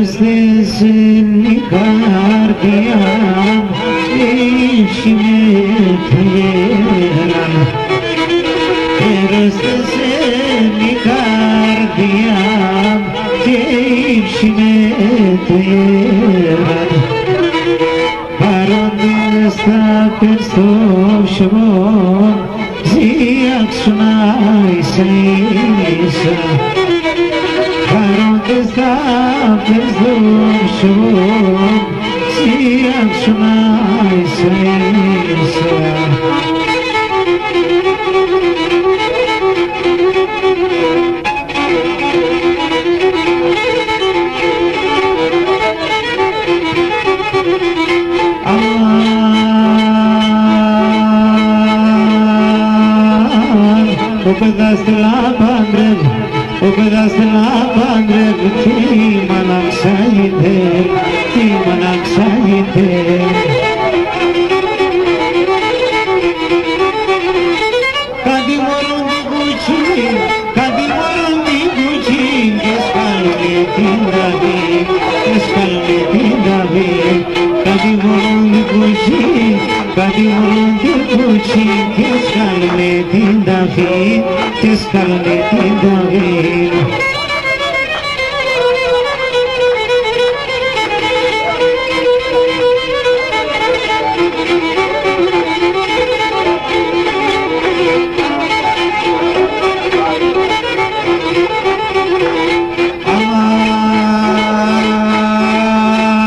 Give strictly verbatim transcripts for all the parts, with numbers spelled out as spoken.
Erastesin i kardia m, eşime tuyeran. Erastesin i kardia m, eşime tuyeran. Parondis ta persto şvon, zi aksuna isisa. Parondis ta persto şvon, zi aksuna isisa. Aman, o pedastela bandrem, o pedastela bandrem, ti manam sayite, ti manam sayite. Kadi moron di kuchi, kadi moron di kuchi, kes kalme tindavi, kes kalme tindavi. Kadi moron di kuchi, kadi moron di kuchi, kes kalme tindavi, kes kalme tindavi.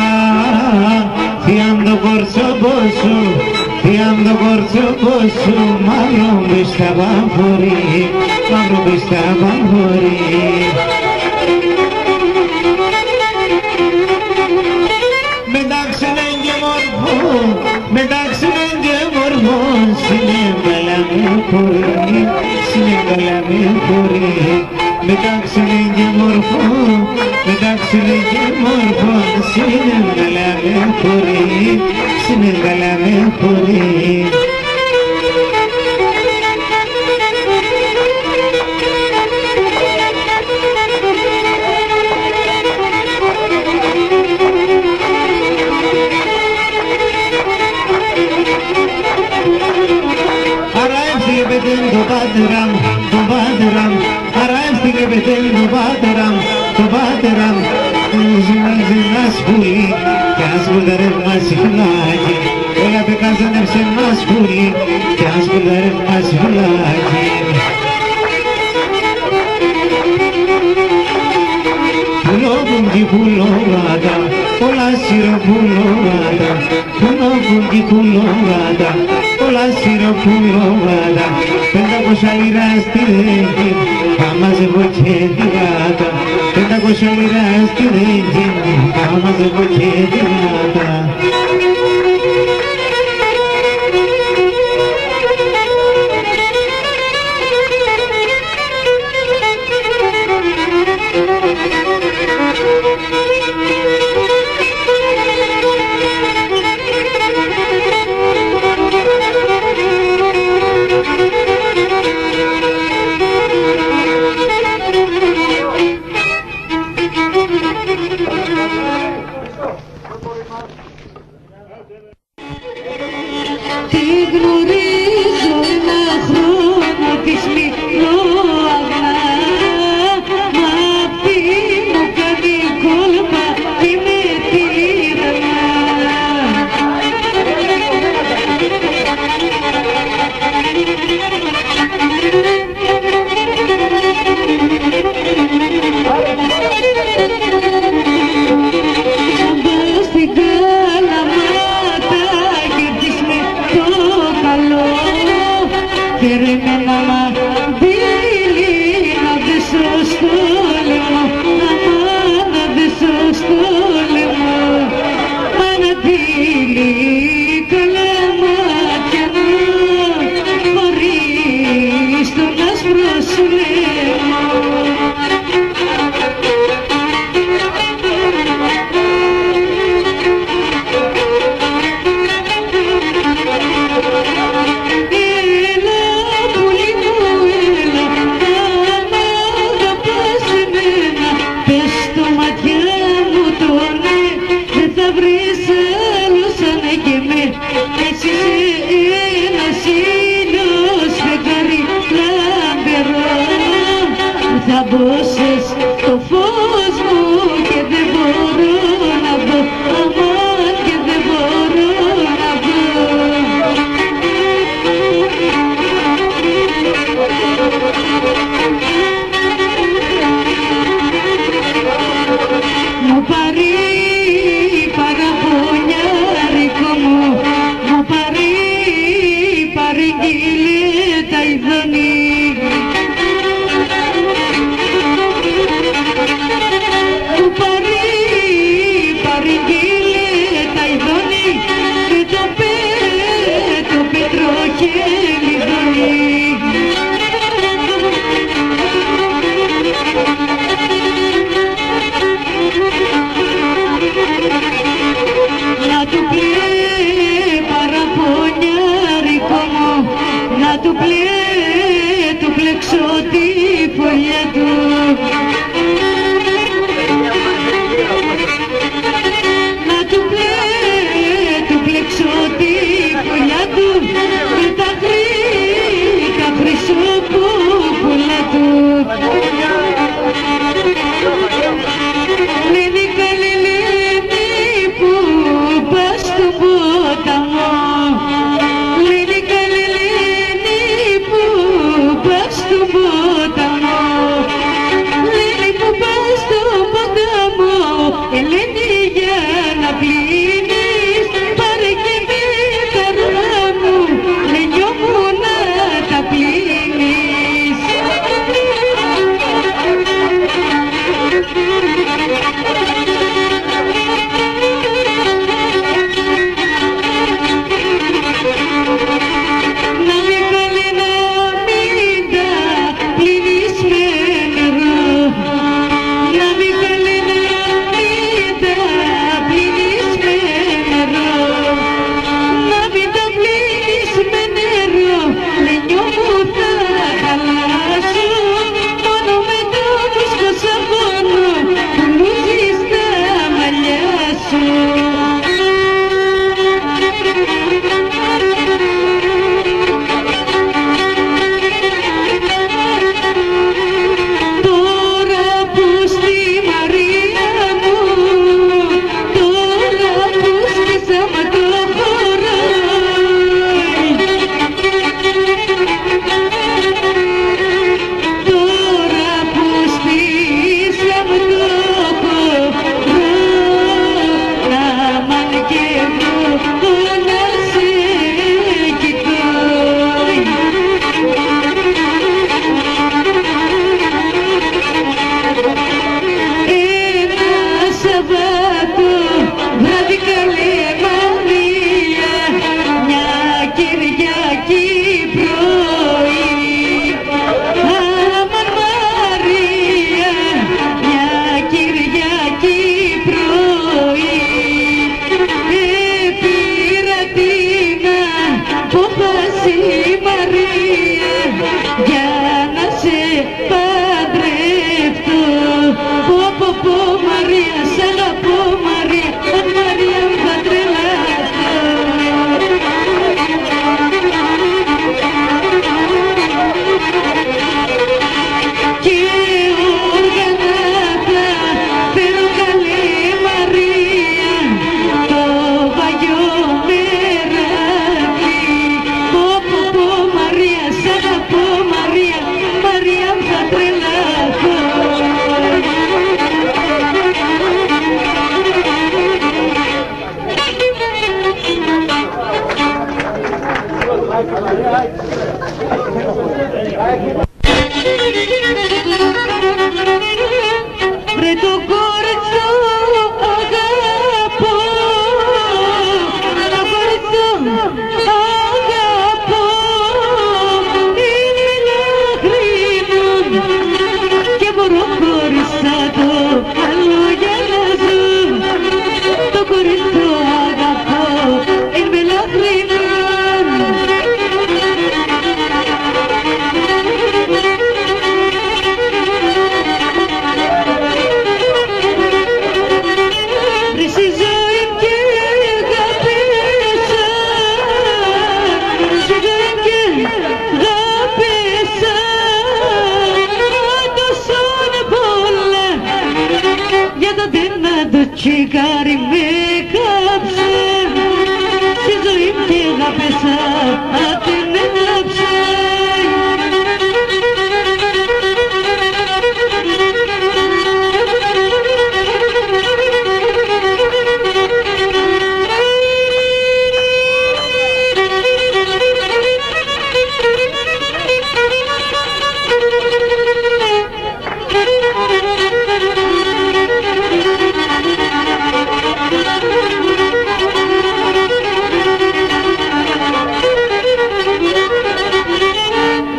Aman, fiando korso bosu, fiando korso bosu, mavro bista bambori, mavro bista bambori. Medak sinenge morfo, medak sinenge morfo, sine bela me puri, sine bela me puri. Medak sinenge morfo, medak sinenge morfo, sine bela me puri, sine bela me puri. Araim singe beten do baderam, do baderam. Araim singe beten do baderam, do baderam. Zina, zina spuli, kas budarem mas fulaji. Ola be kas nem sen mas spuli, kas budarem mas fulaji. Κουλόβατα, πολλά σιροπουλόβατα, κουνόβουν κι κουλόβατα, πολλά σιροπουλόβατα. Πεντακόσια λίρες τη ρέγγι, θα μαζεύω και τη γάτα. Πεντακόσια λίρες τη ρέγγι, θα μαζεύω και τη γάτα. Τη γνωρίζω ένα χρόνο, της μιλώ αγνά, μα απ' τη μου κάνει κόλπα και με τυραννά. Πάω στην Καλαμάτα και της με το καλό, φέρε με ένα μαντίλι να δέσω στο λαιμό, αμάν, να δέσω στο λαιμό. Μανατίλι καλαματιανό, χωρίς τον άσπρο σου λαιμό. Έλα, πουλί μου, Βρε το κοριτσό αγαπώ, το κοριτσό αγαπώ, είναι λαχρινό και μωρό χωρίς άτο άλλο για να ζω. Το κορίτσι το αγαπώ, είναι λαχρινό. Βρε, σ' τη ζωή μ' κι εγάπεσα, σ' τη ζωή μ' κι εγάπεσα, ατόσον πολλά. Για το τέρμα το τσιγάρι μ' εκάψεν, σ' τη ζωή μ' κι εγάπεσα, ατ' με έκλαψεν.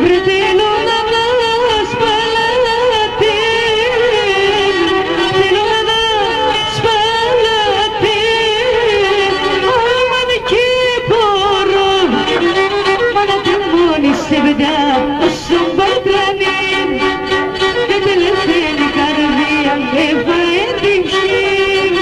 Βρε, θέλω να δω σπαλάτε, θέλω να δω σπαλάτε, άμα κι μπορώ, μάνα τη μόνη σε πετά. Σον πατρανί, και τελευταία η καρδία μ' έφαεν την ψυχή μ'.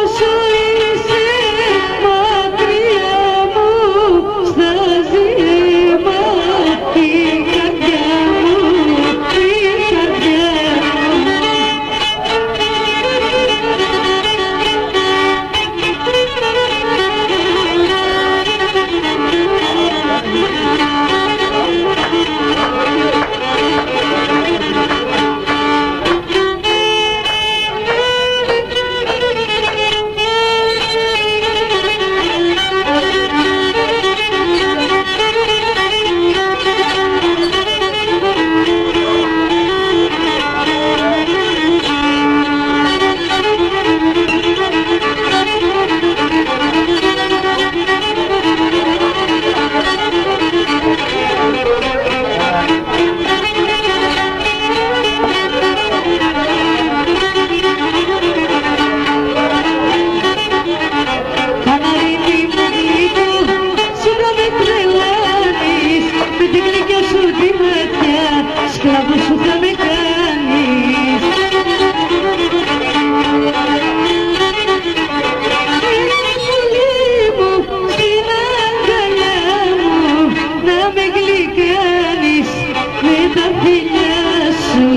Όσο είσαι μακριά μου, στάζει αίμα η καρδιά μου, η καρδιά μου. Καναρίνι μου γλυκό, σούτο με τρελάνεις, με τη γλυκιά σου τη ματιά, σκλάβος σου θα με κάνεις. Ένα πουλί μου, στην αγκαλιά μου, να με γλυκάνεις με τα φιλιά σου.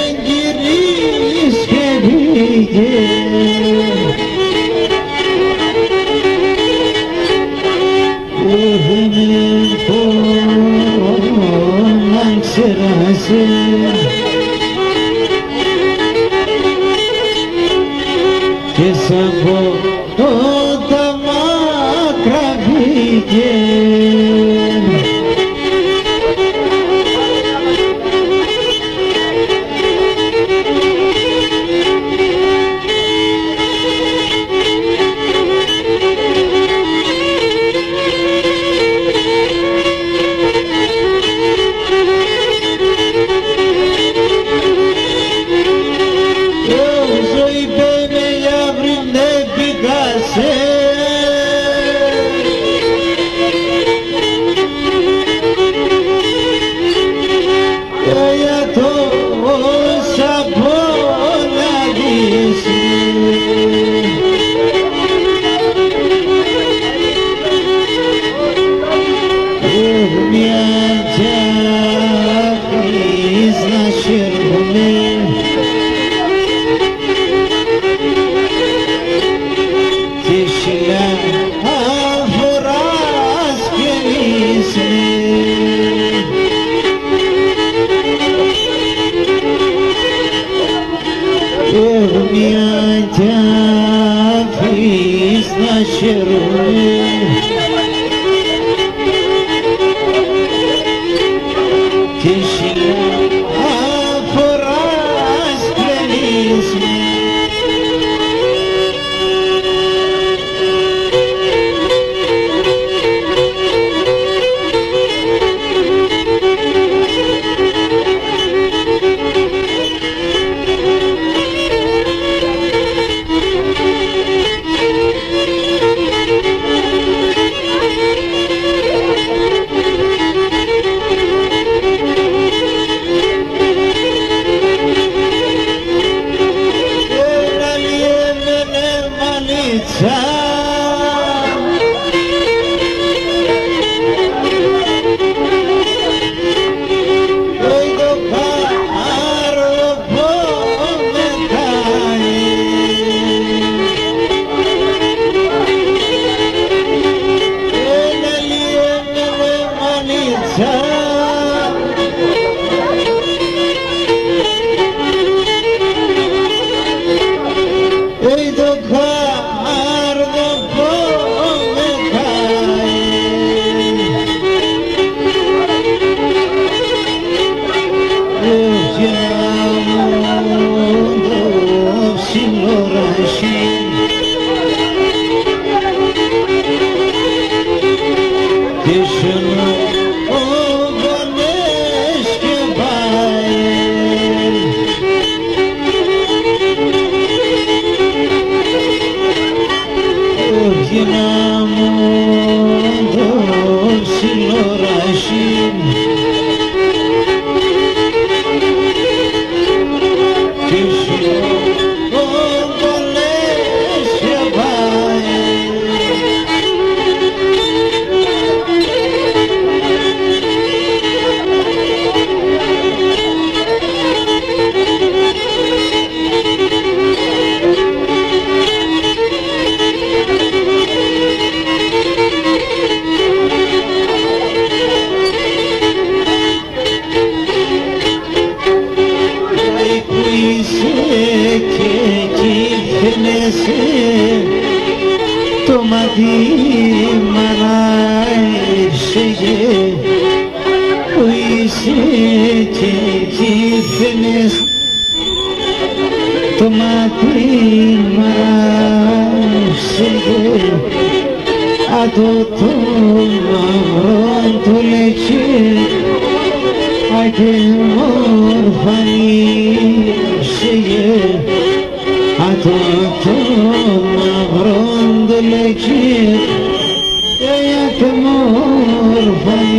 Εγγυρίσκ' εποίγεν. Εχμήν πόναν ξεράσεν και σ' απ' ατά τα μάκραν εποίγεν. Ω, ζώη, πέει με, αύριον εποίκ' ας σε. Ατό σ' απ' όλα δίσ'. Εχμήν κι αφείς να χαίρουμαι. Και χίλια φοράς κι εμείς. Εχμήν κι αφείς να χαίρουμαι. Και χίλια φοράς κι εμείς. Που είσαι και εκεί φαίνεσαι, το μάτι μ' αρέσαιγε. Που είσαι και εκεί φαίνεσαι, το μάτι μ' αρέσαιγε. Ατό το μαυρόν το λεκέ, ατό μορφανίσαιγε. Ατό το μαυρόν το λεκέ, ατό μορφανίσαιγε.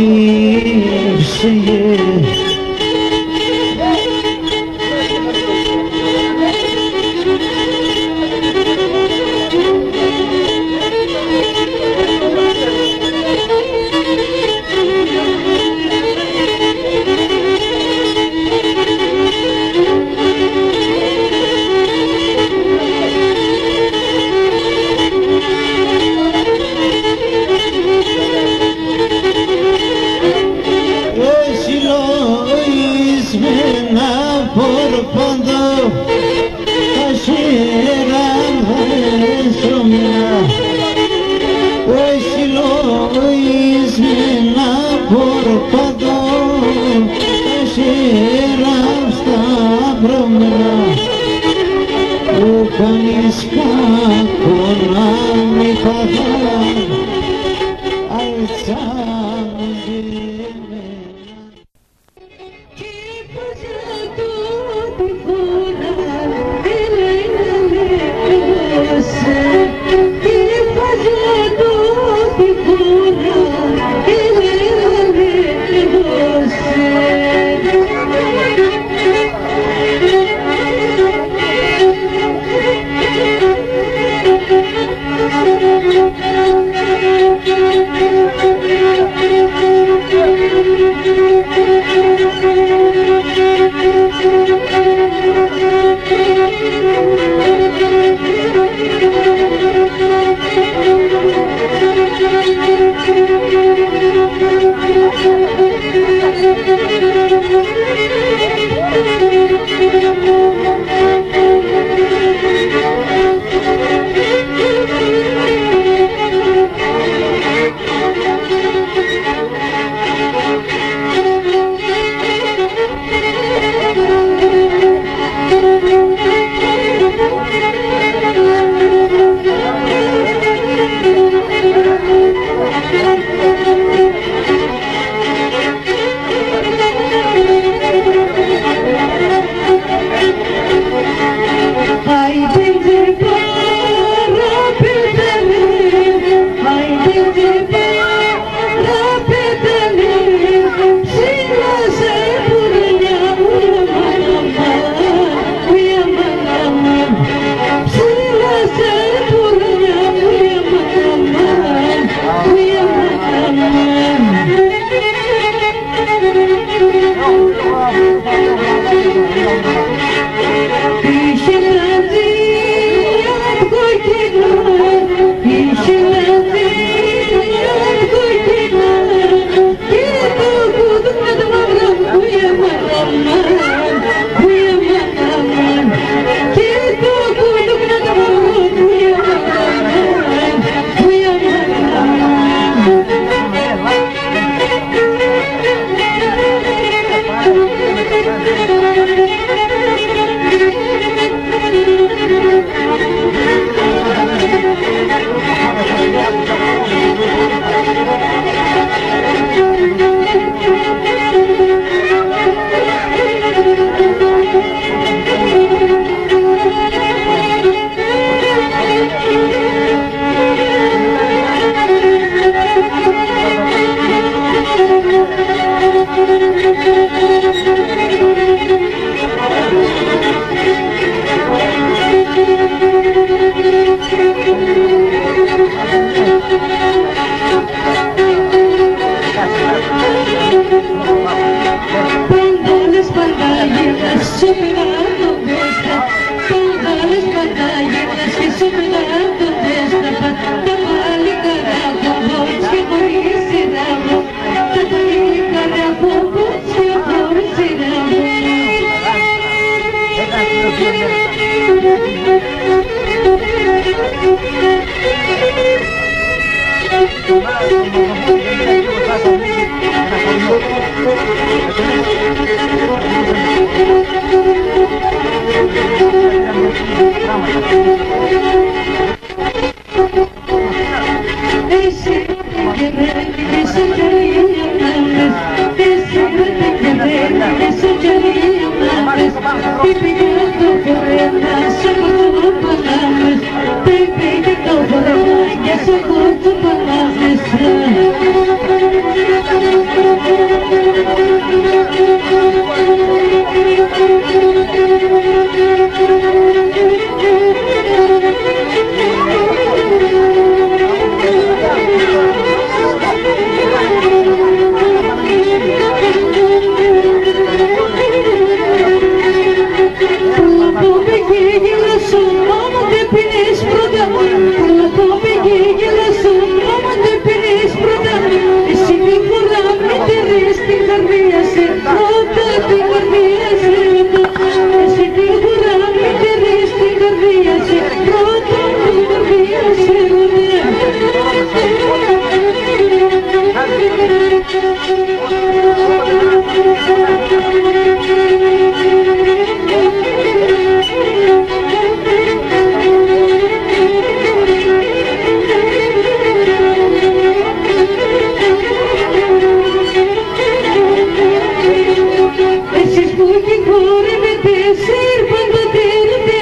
Εσείς πάντα τέρετε,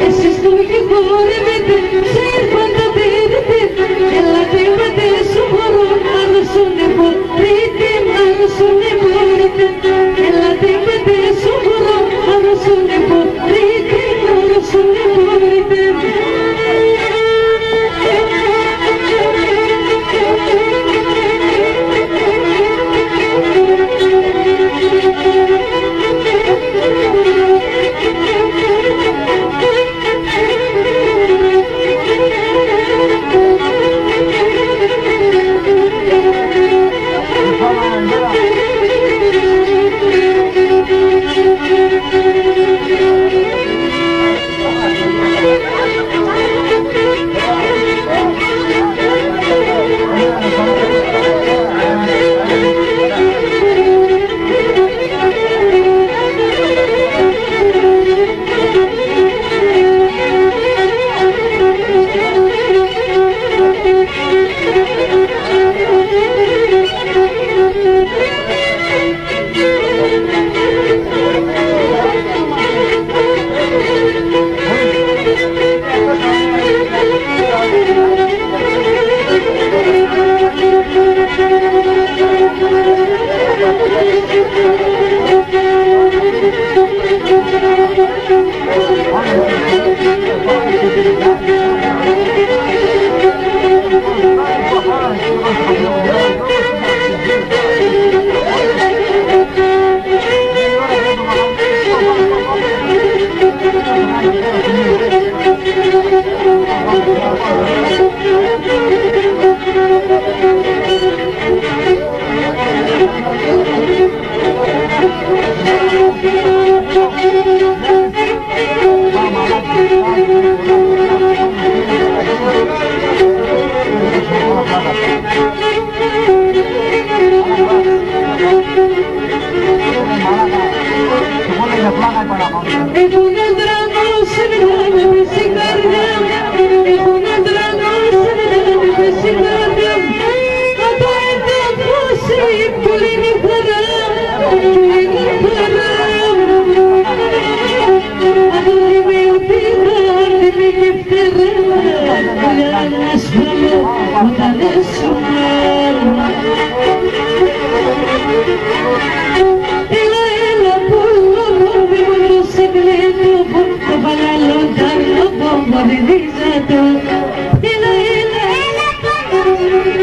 εσείς το μη και χορεύετε, εσείς πάντα τέρετε. Ελάτε, ελάτε, σο χώρο, αρρώσουνε μπορείτε, αρρώσουνε μπορείτε. Ελάτε, ελάτε, σο χώρο, αρρώσουνε μπορείτε, αρρώσουνε μπορείτε. Έχω έναν τρανό σε μνάν μες σην καρδιά μ'. Έχω έναν τρανό σε μνάν μες σην καρδιά μ'. Ατό έν' τ' ακούσει, πουλί μ' η χαρά μ', πουλί μ' η χαρά μ'. Ατό κι με ελπίδα, κι με κεφτέρα, ούλα να σπάμε όταν έσουμε. Έλα, έλα, πουλό μ', μη μ' το σεκλέτο, το παλαλό τ' αρνό, το μωριδίζ' ατο. Έλα, έλα, έλα, πουλό μ'.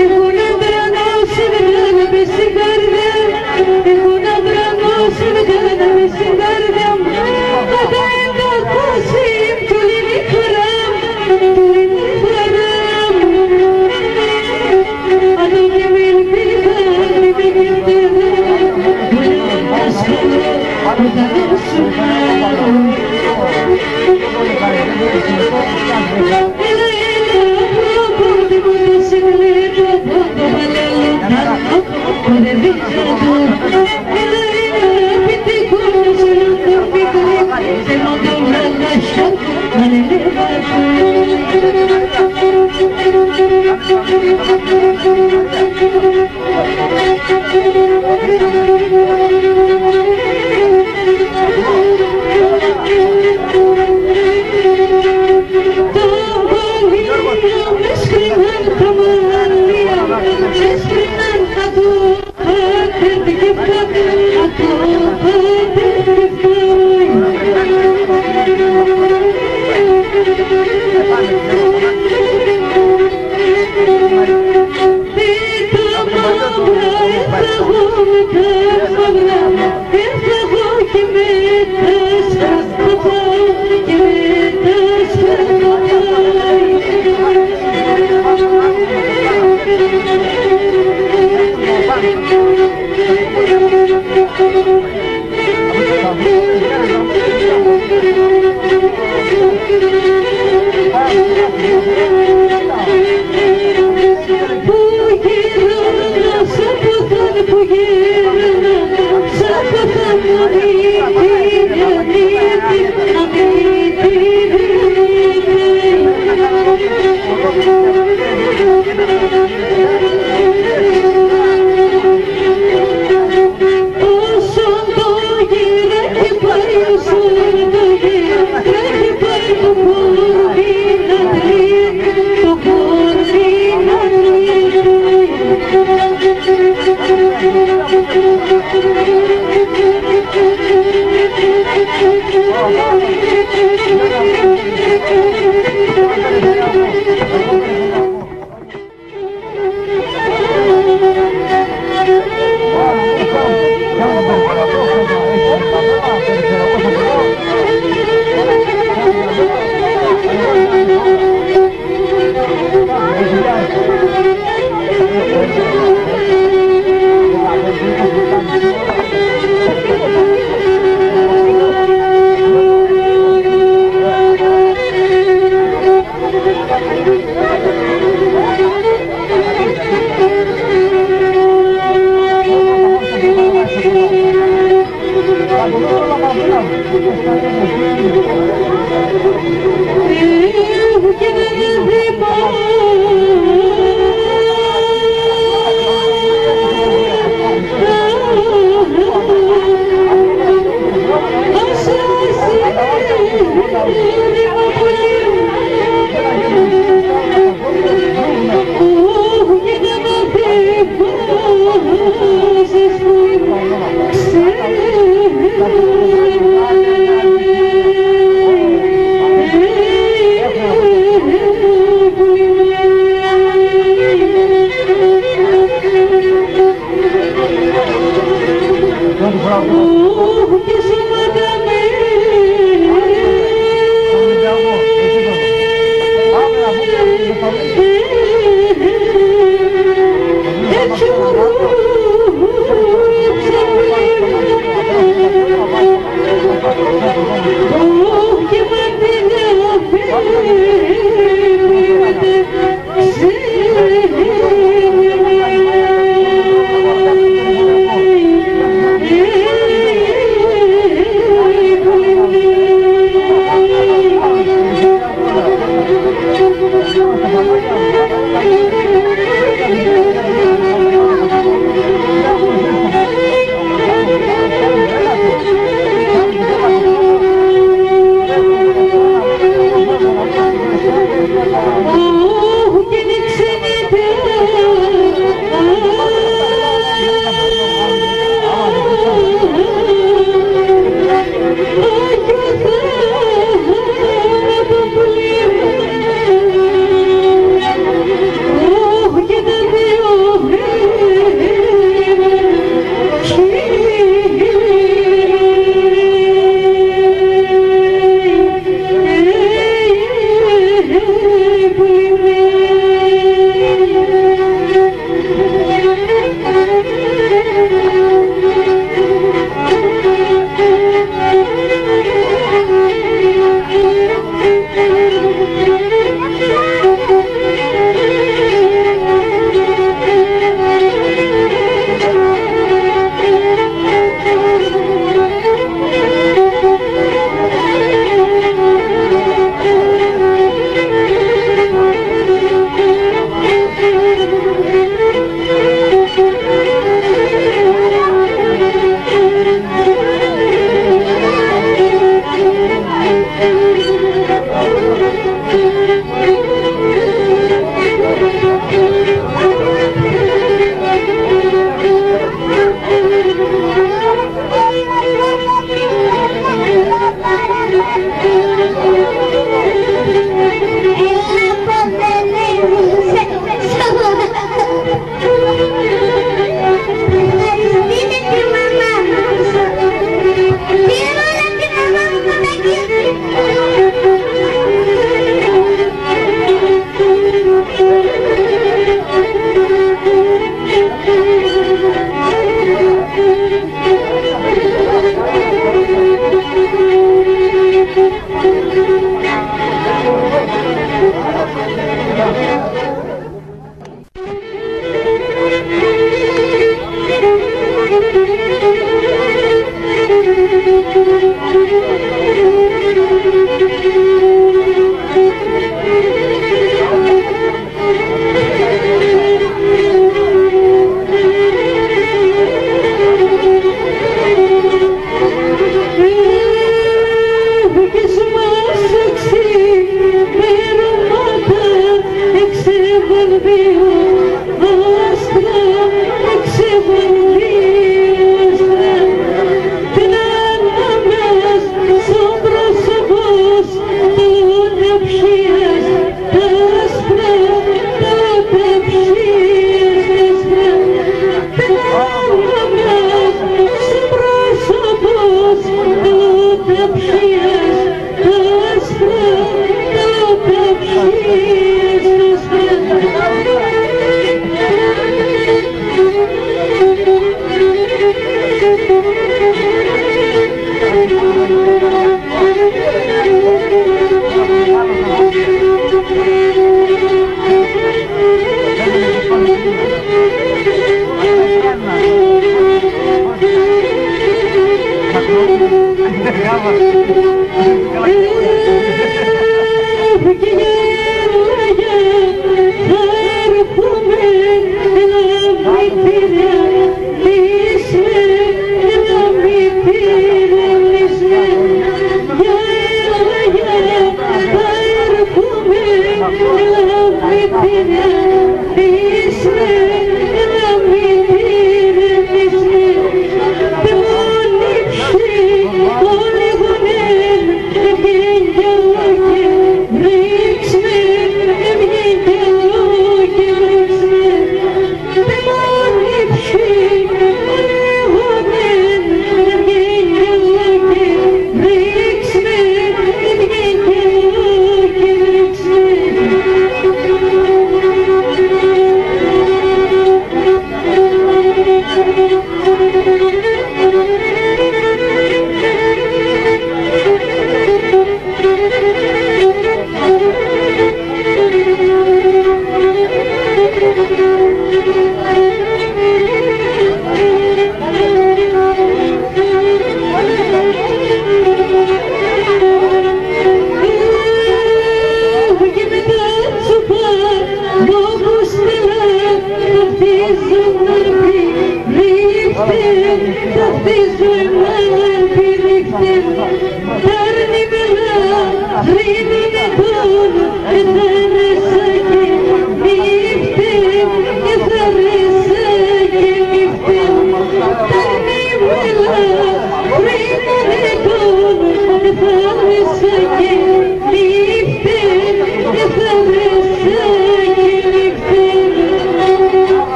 Έχω έναν τρανό σε μνάν μες σην καρδιά μ'. Έχω έναν τρανό σε μνάν μες σην καρδιά μ'. Ατά έν' τ' ακούσει, πουλί μ' η χαρά μ', πουλί μ' η χαρά μ'. Ατό κι με ελπίδα, κι με κεφτέρα, ούλα να σπάμε όταν έσουμε. Έλα, έλα, πουλό μ', το σεκλέτο, το παλαλό τ' αρνό, το μωριδίζ' ατο. Έλα, έλα, πιτ' η κούνα σ' όλον το πιτ', σ' όλον το βραδάσ' ατο, μανελεύ' ατο.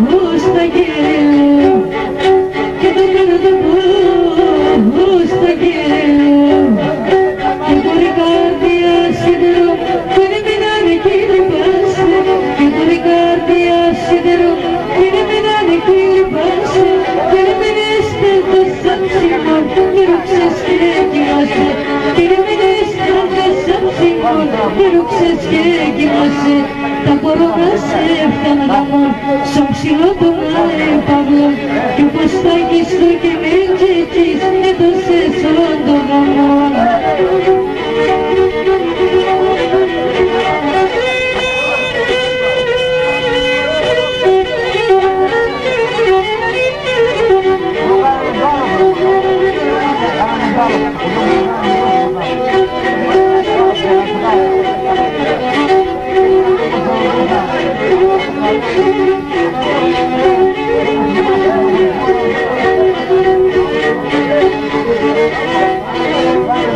Πώς θα γέλω και το κάνω το πώς θα γέλω. Και χωρί καρδιά σιδερό, και να μην άνε και λυπάσαι. Και χωρί καρδιά σιδερό, και να μην άνε και λυπάσαι. Και να μην έστελτες σαν ψυχόν, μη ρούξες και κοιμάσαι. Και να μην έστελτες σαν ψυχόν, μη ρούξες και κοιμάσαι. Τα κορώνα σε έφτιαν γαμόν, σον ψηλό το μάε παυλόν. Κι όπως θα γυστώ και με καίκεις, έτος εσόν το γαμόν.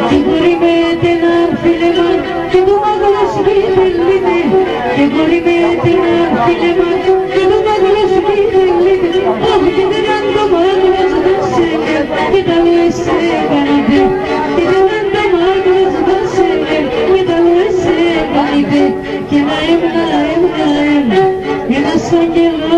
Τιμωρεμέν' ατενάν, φίλε μ', και το μάγουλο σ' μη τελείται. Τιμωρεμέν' ατενάν, φίλε μ', και το μάγουλο σ' μη τελείται. Ωχ, και ατενάν το μάγουλο σ' δώσε με, κι τ' άλλο εσέ κάν' ατεν. Και ατενάν το μάγουλο σ' δώσε με, κι τ' άλλο εσέ κάν' ατεν. Και να έμουν, να έμουν, να έμουν ένας αγγελός.